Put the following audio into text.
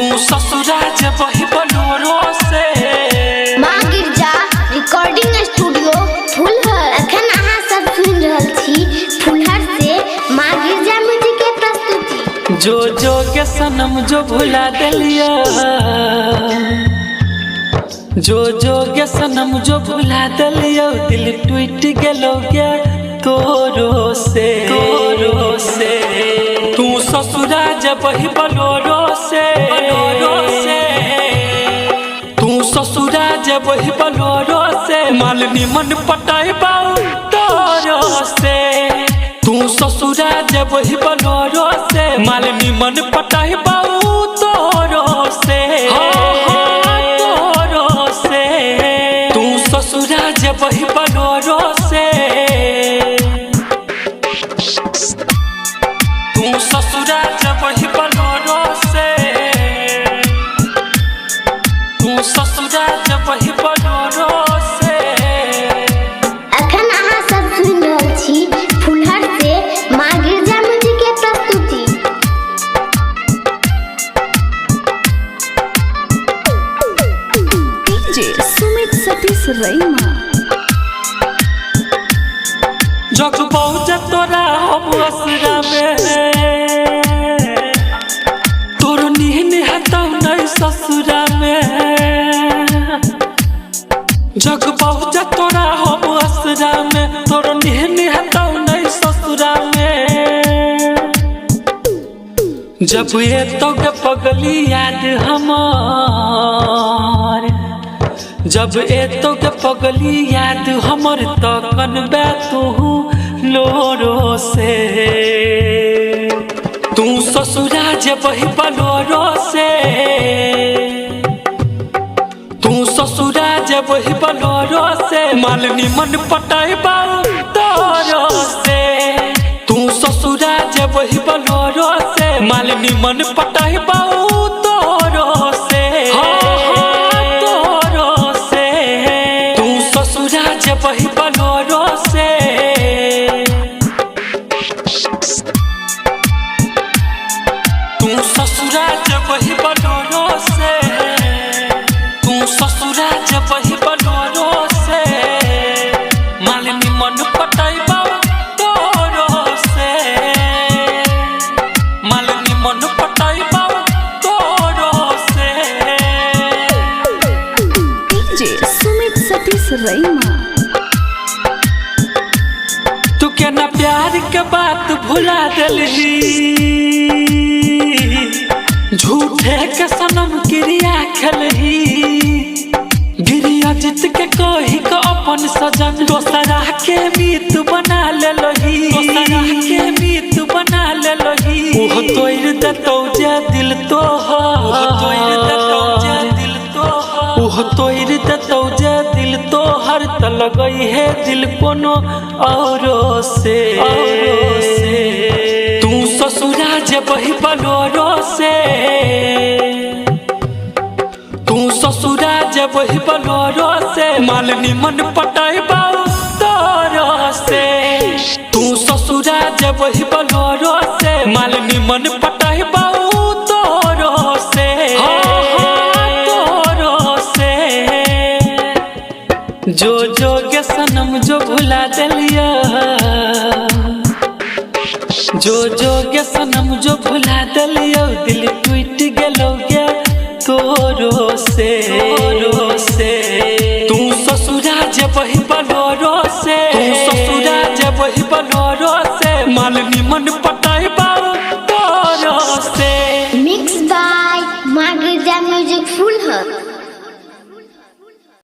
तू ससुरा जबही बलोरो से। माँ गिरजा रिकॉर्डिंग स्टूडियो फुलहर। अखन अहाँ सब सुनि रहल छी फुलहर से माँ गिरजा म्यूजिक के प्रस्तुति। जो जो के सनम जो भुला दिलिया, जो जो के सनम जो भुला दिलिया, दिल टूट गेलो गे तोरो से, तोरो से। तू ससुरा जबही बलोरो से, बलोरो से। तू ससुरा जबही बलोरो से, मालिनी मन पटाई बाऊ तोरो से। तू ससुरा जबही बलोरो से, मालिनी मन पटाई बाऊ तोरो से, तोरो से। तू ससुरा जबही बलोरो से। तू ससुरा जबही बलोरो से। तू ससुरा जबही बलोरो से। अखन अहाँ सब सुनि रहल छी फुलहर से माँ गिरजा म्यूजिक के प्रस्तुति। डीजे सुमित सतीश रैमा। जग पहुँच तोरा हम असरा में, तोर निहन हतौ नहीं ससुरा में। जग पहुँच तोरा हम असरा में, तोर निहन हतौ नहीं ससुरा में। जब ये तो के पगली याद हमार, जब ए तो के पगली याद हमर, तो कनबे तू लोरो से। तू ससुरा जबही बलोरो से। तू ससुरा जबही बलोरो से, मालिनी मन पटाई बाऊ तोरो से। तू ससुरा जबही बलोरो से, मालिनी मन पटाई बाऊ तोरो से, तोरो से। तू ससुरा जबही बलोरो से। तू ससुरा जबही बलोरो से। तू ससुरा जबही बलोरो से, मालिनी मन पटाई बाऊ तोरो से। मालिनी मन पटाई बाऊ तोरो से। डीजे सुमित सतीश रैमा। तू केना प्यार के बात भुला दिलही, झूठे के सनम क्रिया खेलही। गिरिया जीत के कही के अपन सजन, दोसरा के मीत बना लेलही, दोसरा के मीत बना लेलही। ओह तोड़ देतौ जे दिल तोहर, तोड़ देतौ जे दिल तोहर। ओह तोड़ देतौ जे दिल तोहर, त लगई है दिल कोनो औरो से, औरो से। तू ससुरा जबही बलोरो से। तू ससुरा जबही बलोरो से, मालिनी मन पटाई बाऊ तोरो से। तू ससुरा जबही बलोरो से, मालिनी मन पटाई बाऊ तोरो से, तोरो से। जो जो के सनम जो भुला दिलिया, जो जो के सनम जो भुला दिलिया, दिल टूट गेलो गे तोरो से, तोरो से। तू ससुरा जबही बलोरो से। तू ससुरा जबही बलोरो से, मालिनी मन पटाई बाऊ तोरो से।